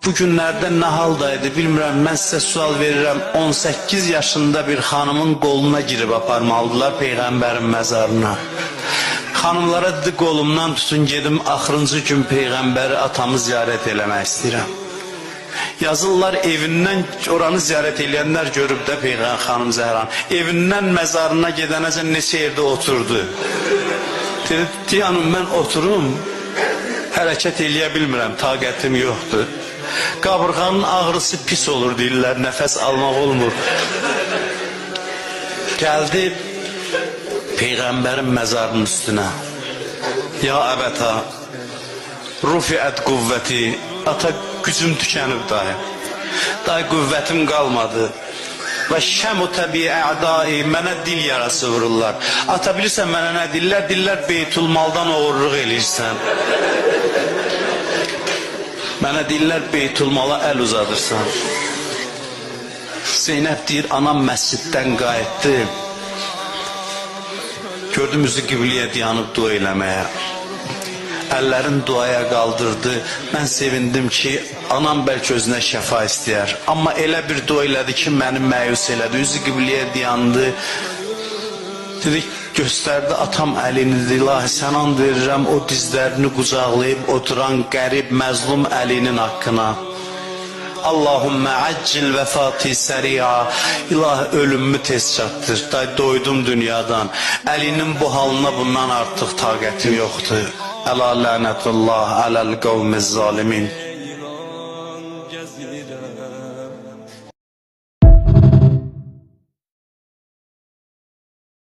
Bu günlərdə nə haldaydı bilmirəm. Mən sizə sual verirəm. 18 yaşında bir xanımın qoluna girib aparmalıdılar peyğəmbərin məzarına. Xanımlara dedi qolumdan tutun gedim axırıncı gün peyğəmbəri atamı ziyarət eləmək istəyirəm. Yazırlar evindən oranı ziyarət eləyənlər görüb də Peyğəmbər xanım Zəhran. Evindən məzarına gedənəcən neçə yerdə oturdu. Dedi, "Diyanım mən oturum, hərəkət eləyə bilmirəm, taqətim yoxdur." Qabırğanın ağrısı pis olur deyirlər, nəfəs almaq olmur. Gəldi Peyğəmbərin məzarının üstünə. Ya əbəta, rufiət qüvvəti, ata gücüm tükənib dayı. Dayı qüvvətim qalmadı. Və şəmu təbii ədai, mənə dil yarası vururlar. Ata bilirsən mənə nə deyirlər? Deyirlər Beytulmaldan oğurluq eləyirsən. Mənə deyirlər Beytulmala əl uzadırsan. Zeynəb deyir, anam məsciddən qayıtdı. Gördüm üzü qibləyə dayanıb dua eləməyə. Əllərini duaya qaldırdı. Mən sevindim ki, anam bəlkə özünə şəfa istəyər. Amma elə bir dua elədi ki, məni məyus elədi. Üzü qibləyə dayandı. Dedi, göstərdi atam əlini, dedi, ilahi sən and verirəm o dizlərini qucaqlayıb oturan qərib, məzlum əlinin haqqına. Allahümmə əccil vəfati səri'a. İlahi ölümümü tez çatdır. Day doydum dünyadan. Əlinin bu halına bundan artıq taqətim yoxdur. Əla lənətullah ələl qavmiz zalimin.